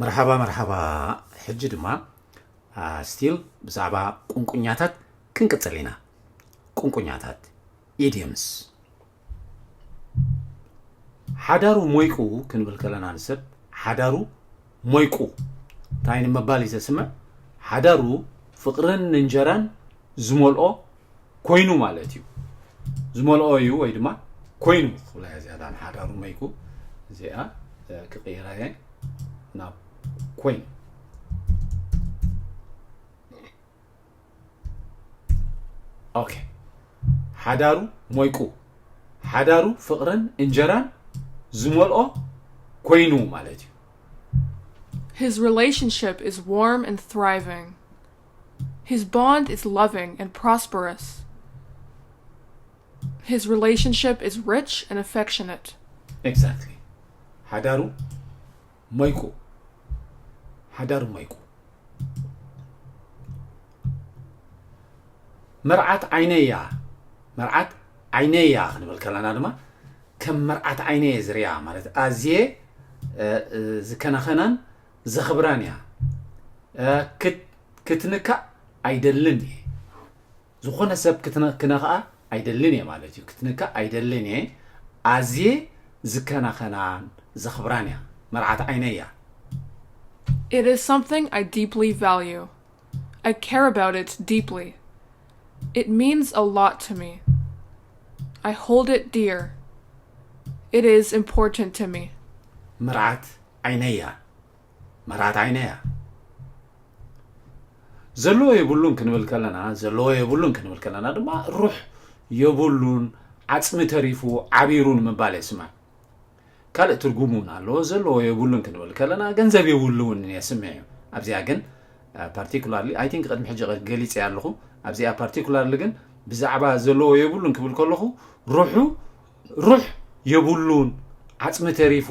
መርሓባ መርሓባ። ሕጂ ድማ ስቲል ብዛዕባ ቁንቁኛታት ክንቅጽል ኢና። ቁንቁኛታት፣ ኢዲየምስ። ሓዳሩ ሞይቁ ክንብል ከለና ንሰብ ሓዳሩ ሞይቁ እንታይ ንምባል እዩ ዘስምዕ? ሓዳሩ ፍቕርን እንጀራን ዝመልኦ ኮይኑ ማለት እዩ። ዝመልኦ እዩ ወይ ድማ ኮይኑ ክብላ እያ። እዚኣ ዳን ሓዳሩ ሞይቁ እዚኣ ክቕይራ እየ ናብ ኮይኑ። ኦኬ፣ ሓዳሩ ሞይቁ፣ ሓዳሩ ፍቕርን እንጀራን ዝመልኦ ኮይኑ ማለት እዩ። His relationship is warm and thriving. His bond is loving and prosperous. His relationship is rich and affectionate. Exactly. ሓዳሩ ሞይቁ፣ ሓዳሩ ሞይቁ። መርዓት ዓይነያ፣ መርዓት ዓይነያ ክንብል ከለና ድማ ከም መርዓት ዓይነየ ዝርያ ማለት ኣዝየ ዝከናኸናን ዘኽብራን እያ። ክትንካእ ኣይደልን እየ። ዝኾነ ሰብ ክነኽኣ ኣይደልን እየ ማለት እዩ። ክትንካእ ኣይደልን እየ። ኣዝየ ዝከናኸናን ዘኽብራን እያ። መርዓት ዓይነያ። It is something I deeply value. I care about it deeply. It means a lot to me. I hold it dear. It is important to me. መርዓት ዓይነያ። መርዓት ዓይነያ። ዘለዎ የብሉን ክንብል ከለና፣ ዘለዎ የብሉን ክንብል ከለና ድማ ሩሕ የብሉን፣ ዓጽሚ ተሪፉ፣ ዓቢሩ ንምባል የስምዕ። ካልእ ትርጉም እውን ኣለዎ። ዘለዎ የብሉን ክንብል ከለና ገንዘብ የብሉ እውን የስምዕ እዩ። ኣብዚኣ ግን ፓርቲኩላርሊ ኣይ ቲንክ ቅድሚ ሕጂ ገሊጸ ኣለኹ። ኣብዚኣ ፓርቲኩላርሊ ግን ብዛዕባ ዘለዎ የብሉን ክብል ከለኹ ሩሑ ሩሕ የብሉን፣ ዓጽሚ ተሪፉ፣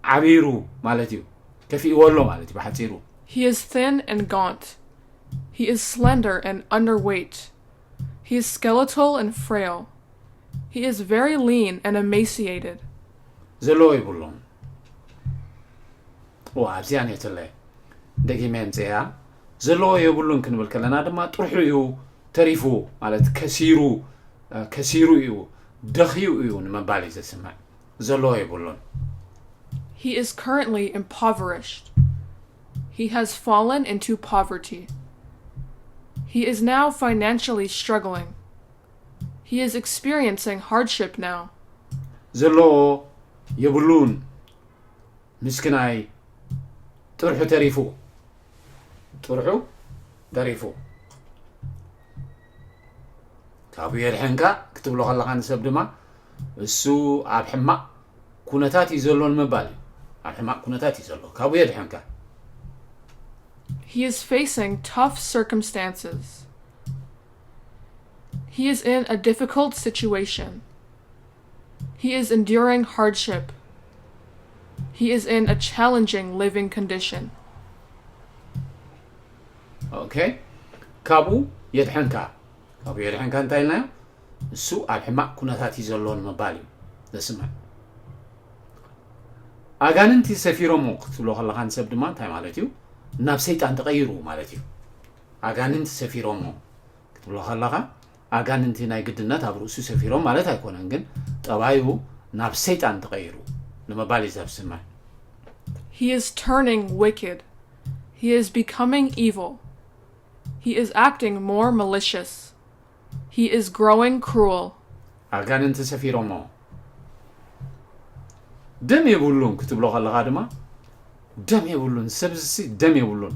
ዓቢሩ ማለት እዩ። ከፊእዎ ኣሎ ማለት እዩ ብሓጺሩ። He is thin and gaunt. He is slender and underweight. He is skeletal and frail. He is very lean and emaciated. ዘለዎ ይብሎም። ዋ ኣብዚኣ ነትለ ደጊመ የምፅያ። ዘለዎ የብሉን ክንብል ከለና ድማ ጥርሑ እዩ ተሪፉ ማለት ከሲሩ፣ ከሲሩ እዩ፣ ደኽዩ እዩ ንምባል እዩ ዘስምዕ። ዘለዎ የብሉን። He is currently impoverished. He has fallen into poverty. He is now financially struggling. He is experiencing hardship now. ዘለዎ የብሉን። ምስኪናይ ጥርሑ ተሪፉ። ጥርሑ ተሪፉ። ካብኡ የድሕንካ ክትብሎ ከለኻ ንሰብ ድማ እሱ ኣብ ሕማቕ ኩነታት እዩ ዘሎ ንምባል እዩ። ኣብ ሕማቕ ኩነታት እዩ ዘሎ። ካብኡ የድሕንካ። He is facing tough circumstances. He is in a difficult situation. He is enduring hardship. He is in a challenging living condition. ኦኬ፣ ካብኡ የድሕንካ። ካብኡ የድሕንካ እንታይ ኢልናዮ? እሱ ኣብ ሕማቕ ኩነታት እዩ ዘሎ ንምባል እዩ ዘስምዕ። ኣጋንንቲ ሰፊሮሞ ክትብሎ ከለኻ ንሰብ ድማ እንታይ ማለት እዩ? ናብ ሰይጣን ተቐይሩ ማለት እዩ። ኣጋንንቲ ሰፊሮሞ ክትብሎ ከለኻ ኣጋንንቲ ናይ ግድነት ኣብ ርእሱ ሰፊሮም ማለት ኣይኮነን፣ ግን ጠባዩ ናብ ሰይጣን ተቐይሩ ንምባል እዩ ዘስምዕ። He is turning wicked. He is becoming evil. He is acting more malicious. He is growing cruel. ኣጋንንቲ ሰፊሮሞ ደም የብሉን ክትብሎ ከለኻ ድማ ደም የብሉን፣ ሰብዚ ደም የብሉን፣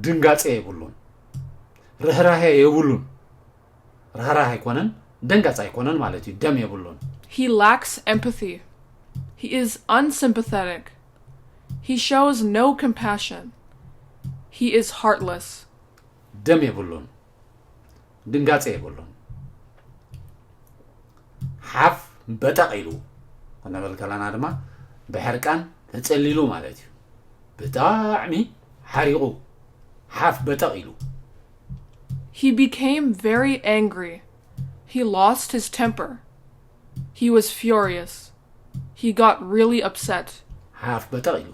ድንጋጸ የብሉን፣ ርህራሄ የብሉን። ርህራሄ ኣይኮነን፣ ደንጋጽ ኣይኮነን ማለት እዩ። ደም የብሉን። He lacks empathy. He is unsympathetic. He shows no compassion. He is heartless. ደም የብሉን፣ ድንጋጸ የብሉን። ሓፍ በጠቕ ኢሉ ክነብል ከለና ድማ ብሕርቃን ተጸሊሉ ማለት እዩ። ብጣዕሚ ሓሪቑ ሓፍ በጠቕ ኢሉ። He became very angry. He lost his temper. He was furious. He got really upset. ሓፍ በጠቕ ኢሉ።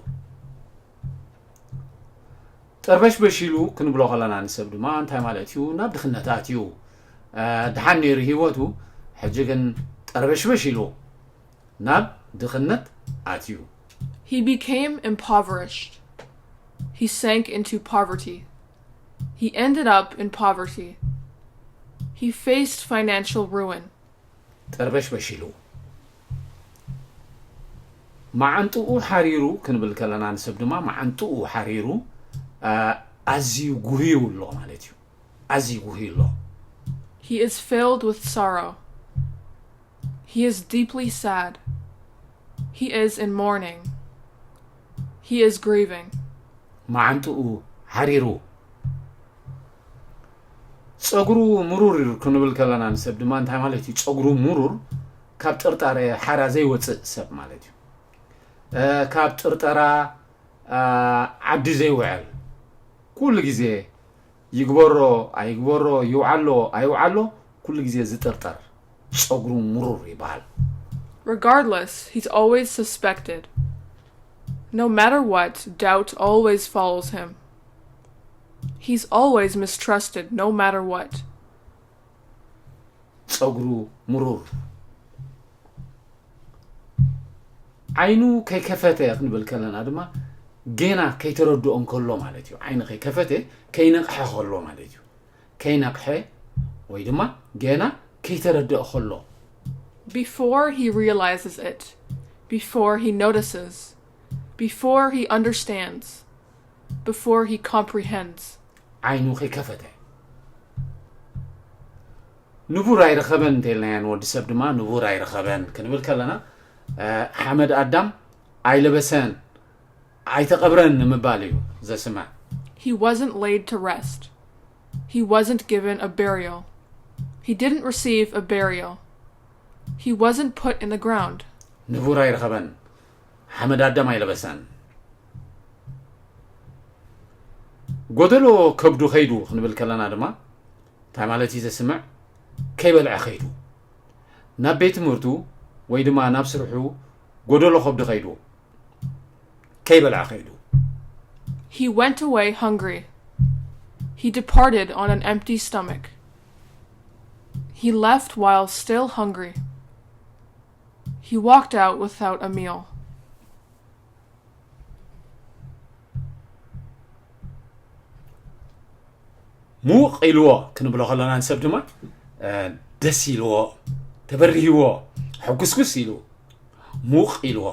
ጠርበሽበሽ ኢሉ ክንብሎ ከለና ንሰብ ድማ እንታይ ማለት እዩ? ናብ ድኽነት ኣትዩ። ደሓን ነይሩ ህይወቱ፣ ሕጂ ግን ጠርበሽበሽ ኢሉ ናብ ድኽነት ኣትዩ። He became impoverished. He sank into poverty. He ended up in poverty. He faced financial ruin. ጠርበሽበሽ ኢሉ መዓንጥኡ ሓሪሩ ክንብል ከለና ንሰብ ድማ መዓንጥኡ ሓሪሩ ኣዝዩ ጉህዩ ኣሎ ማለት እዩ። ኣዝዩ ጉህዩ ኣሎ። He is filled with sorrow. He is deeply sad. He is in mourning. He is grieving. መዓንጥኡ ሓሪሩ ጸጉሩ ምሩር ክንብል ከለና ንሰብ ድማ እንታይ ማለት እዩ? ጸጉሩ ምሩር ካብ ጥርጣረ ሓራ ዘይወፅእ ሰብ ማለት እዩ። ካብ ጥርጠራ ዓዲ ዘይውዕል ኩሉ ግዜ ይግበሮ ኣይግበሮ ይውዓሎ ኣይውዓሎ ኩሉ ግዜ ዝጥርጠር ጸጉሩ ምሩር ይበሃል። Regardless, he's always suspected. No matter what, doubt always follows him. He's always mistrusted, no matter what. ጸጉሩ ምሩር ዓይኑ ከይከፈተ ክንብል ከለና ድማ ጌና ከይተረድኦ እንከሎ ማለት እዩ። ዓይኑ ከይከፈተ ከይነቕሐ ከሎ ማለት እዩ። ከይነቕሐ ወይ ድማ ጌና ከይተረድኦ ከሎ Before he realizes it, before he notices, before he understands, before he comprehends. ዓይኑ ከይከፈተ ንቡር ኣይረኸበን እንተልናዮ ንወዲ ሰብ ድማ ንቡር ኣይረኸበን ክንብል ከለና ሓመድ ኣዳም ኣይለበሰን ኣይተቐብረን ንምባል እዩ ዘስምዕ። He wasn't laid to rest. He wasn't given a burial. He didn't receive a burial. He wasn't put in the ground. ንቡር ኣይረኸበን ሓመድ ኣዳም ኣይለበሰን። ጎደሎ ከብዱ ከይዱ ክንብል ከለና ድማ እንታይ ማለት እዩ ዘስምዕ? ከይበልዐ ከይዱ ናብ ቤት ትምህርቱ ወይ ድማ ናብ ስርሑ ጎደሎ ከብዱ ከይዱ ከይበልዐ ከይዱ He went away hungry. He departed on an empty stomach. He left while still hungry. He walked out without a meal. ሙቕ ኢልዎ ክንብሎ ከለና ንሰብ ድማ ደስ ኢልዎ ተበሪህዎ ሕጉስጉስ ኢሉ ሙቕ ኢልዎ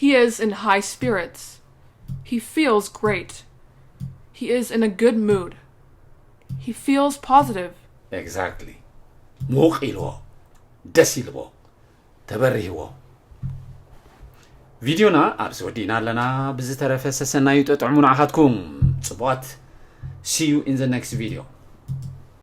He is in high spirits. He feels great. He is in a good mood. He feels positive. Exactly. ሙቕ ኢልዎ ደስ ኢልዎ ተበሪህዎ ቪድዮና ኣብዚ ወዲእና ኣለና። ብዝተረፈ ሰሰናዩ ጠጥዕሙ ንዓኻትኩም ጽቡቓት። See you in the next video.